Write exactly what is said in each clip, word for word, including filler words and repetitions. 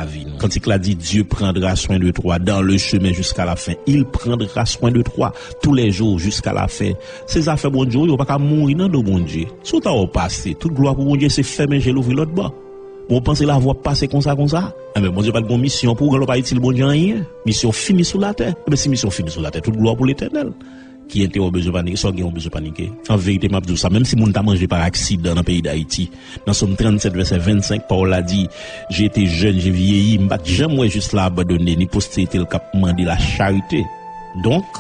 lavi nou. Kantik la di, Dieu prendra soin de toi dans le chemin jusqu'à la fin. Il prendra soin de toi tous les jours jusqu'à la fin. Se zafè Bondye, ou pa ka mouri nan do Bondye. Si w ta wè w pase, tout glwa pou Bondye, se fèmen je l, ouvri lòt bò. Bon, w panse lavi w ap pase konsa, konsa? Enben, Bondye pa t gen yon misyon pou ou, gen lè w pa itil Bondye anyen. Misyon fini sou latè. Enben, si misyon fini sou latè, tout glwa pou Letènèl. Ki entè w bezwen panike? Sa w gen w bezwen panike? An verite, m ap di w sa, menm si moun ta manje pa aksidan nan peyi Dayiti, nan Sòm trannsèt, vèsè vennsenk, pawòl la di, J'ai été jeune, j'ai vieilli, m pa t janm wè jis la abandone, ni posterite l k ap mande lacharite. Donk,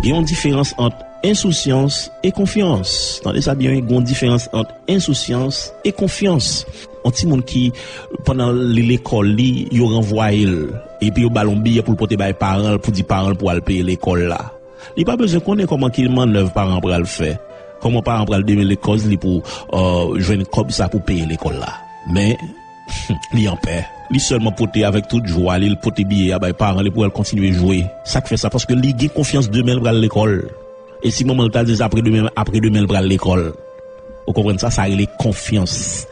gen yon diferans ant ensousyans e konfyans. Tande sa byen, wi, gen yon diferans ant ensousyans e konfyans. Yon timoun ki, pandan li lekòl li, yo ranvwaye l, epi yo ba l yon biyè pou l pote bay paran l, pou di paran l pou al peye lekòl la. Li pa bezwen konnen kòman ki mannèv paran an pral fè, kòman paran an pral demele kòz li pou, euh, jwenn kòb sa pou peye lekòl la. Men, li an pè. Li sèlman pote avèk tout jwa li, li pote biyè a bay paran li pou al kontinye jwe. Sa k fè sa? Paske li gen konfyans demen l pral lekòl. E si manman l ta di l apre demen, apre demen l pral lekòl. Ou konprann sa? Sa rele konfyans.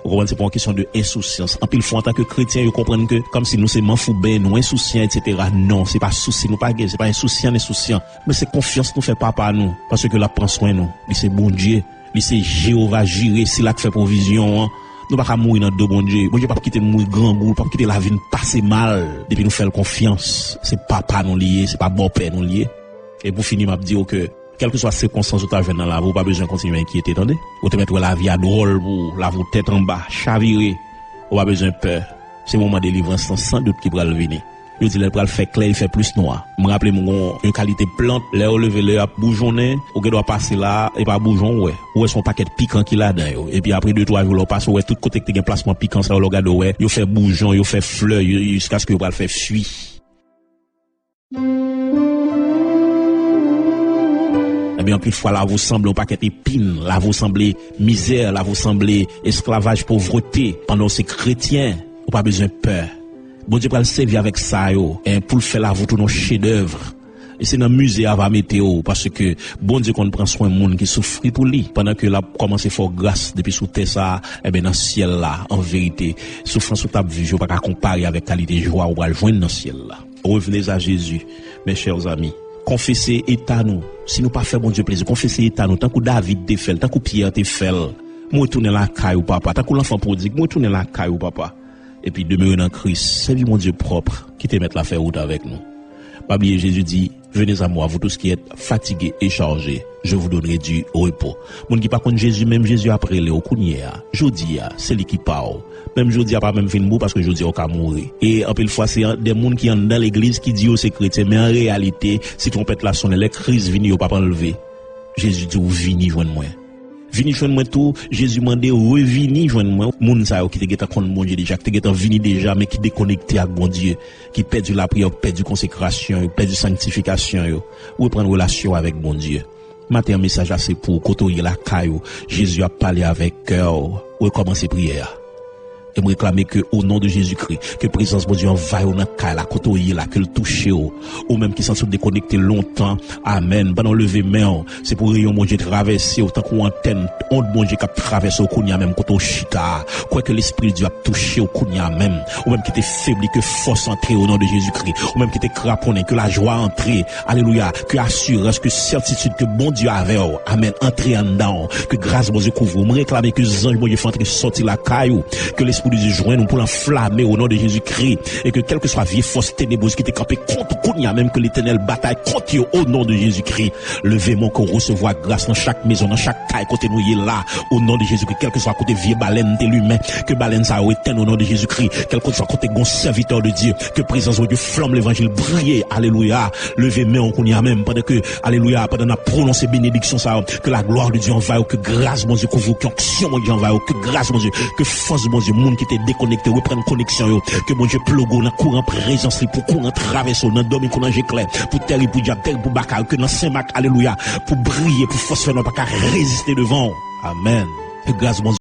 Ou konprann? Se pa yon kesyon de ensousyans. Anpil fwa, antanke kretyen, yo konprann ke kòmsi nou se manfouben, nou ensousiyan, etsetera. Non, se pa sousi nou pa gen, se pa ensousiyan, ensousiyan. Men se konfyans nou fè Papa nou, paske l ap pran swen nou. Li se Bondye, li se Jewova Jire, sila k fè pwovizyon an. Nou pa ka mouri nan do Bondye. Bondye p ap kite n mouri grangou, l p ap kite lavi n pase mal, depi nou fè l konfyans. Se Papa nou li ye, se pa bòpè nou li ye. E pou fini, m ap di w ke, kèlkeswa sikonstans ou ta jwenn nan lavi w, ou pa bezwen kontinye enkyete, tande. Ou te mèt wè lavi a dwòl pou ou, lavi w tèt anba, chavire. Ou pa bezwen pè. Se moman delivrans lan, san dout, ki pral vini. Yo di lè l pral fè klè, li fè plis nwa. M raple m gon yon kalite plant, lè yo leve, lè y ap boujonnen, ou gen dwa pase la, e pa boujon w wè. Ou wè se yon pakèt pikan ki ladan yo. Epi apre de, twa jou, lè w pase, ou wè tout kote ki te gen plasman pikan sa yo, lè w gade, ou wè, yo fè boujon, yo fè flè, yo, jiskaske yo pral fè fwi. Ebyen, anpil fwa, lavi w sanble yon pakèt epin, lavi w sanble mizè, lavi w sanble esklavaj, povrete. Pandan w se kretyen, ou pa bezwen pè. Bondye pral sèvi avèk sa yo, en, pou l fè lavi w tounen yon chedèv. E se nan mize a va mete w, paske Bondye konn pran swen moun ki soufri pou li. Pandan ke l ap kòmanse fè w gras depi sou tè sa a, ebyen, nan syèl la, an verite, soufrans ou t ap viv yo pa ka konpare avèk kalite jwa ou pral jwenn nan syèl la. Revenez à Jésus, mes chers amis. Konfese eta nou. Si nou pa fè Bondye plezi, konfese eta nou, tankou David te fè l, tankou Pyè te fè l. Mwen retounen lakay ou, Papa. Tankou lanfan pwodig, mwen retounen lakay ou, Papa. Epi demere nan Kris. Sèvi Bondye pwòp, kite Mèt la fè wout avèk nou. Pa bliye, Jezi di, Venez à moi, vous tous qui êtes fatigués et chargés, je vous donnerai du repos. Moun ki pa konn Jezi, menm Jezi ap rele w kounye a. Jodi a, se li ki pa w. Menm jodi a pa menm fin bon, paske jodi a w ka mouri. E anpil fwa, se an, de moun ki anndan legliz ki di yo se kretyen, men an reyalite, si twonpèt la sonnen, lè Kris vini, yo p ap anlve. Jezi di w, vini jwenn mwen. Vini jwenn mwen tou, Jezi mande, revini jwenn mwen. Moun sa yo ki te gentan konn Bondye deja, ki te gentan vini deja, men ki dekonekte ak Bondye, ki pèdi lapriyè yo, ki pèdi konsekrasyon yo, ki pèdi sanktifikasyon yo, reprann relasyon avèk Bondye. Maten an, mesaj la se pou w, kote w ye lakay ou, Jezi ap pale avèk kè w, rekòmanse priyè a. E m reklame ke, o non de Jezikri, ke prezans Bondye anvayi w nan kay la, kote w ye la, ke l touche w. Ou menm ki santi w dekonekte lontan, amèn. Pandan w leve men w, se pou reyon Bondye travèse w tankou antèn, ond Bondye k ap travèse w kounye a menm kote w chita a. Kwè ke Lespri Dye ap touche w kounye a menm. Ou menm ki te febli, ke fòs antre o non de Jezikri. Ou menm ki te kraponnen, ke lajwa antre. Alelouya. Ke asirans, ke sètitid ke Bondye avè w. Amèn. Antre anndan w. Ke gras Bondye kouvri w. M reklame ke zanj Bondye fè antre sòti lakay ou. Ke Lespri de Dye jwenn ou pou l anflame w o non de Jezikri. E ke kèlkeswa vye fòs tenebrez ki te kanpe kont ou kounye a menm, ke Letènèl batay kont yo o non de Jezikri. Leve men w, ke w resevwa gras nan chak mezon, nan chak kay kote nou ye la. O non de Jezikri, kèlkeswa kote vye balèn te limen, ke balèn sa yo etenn o non de Jezikri. Kèlkeswa kote gon sèvitè de Dye, ke prezans Bondye, flanm levanjil briye. Alelouya. Leve men w kounye a menm, pandan ke, alelouya, pandan n ap pwononse benediksyon sa yo, ke la glwa de Dye anvayi w, ke gras Bondye kouvri w, ke onksyon Bondye anvayi w, ke gras Bondye, ke fòs Bondye, moun ki te dekonekte, reprann koneksyon yo, ke Bondye ploge w nan kouran prezans li, pou kouran travèse w, nan dòmi kou nan je klè, pou tèrib pou dyab, tèrib pou baka yo, ke nan Sen Mak, alelouya, pou briye, pou fòs fènwa pa ka reziste devan w. Amèn. Ke gras Bondye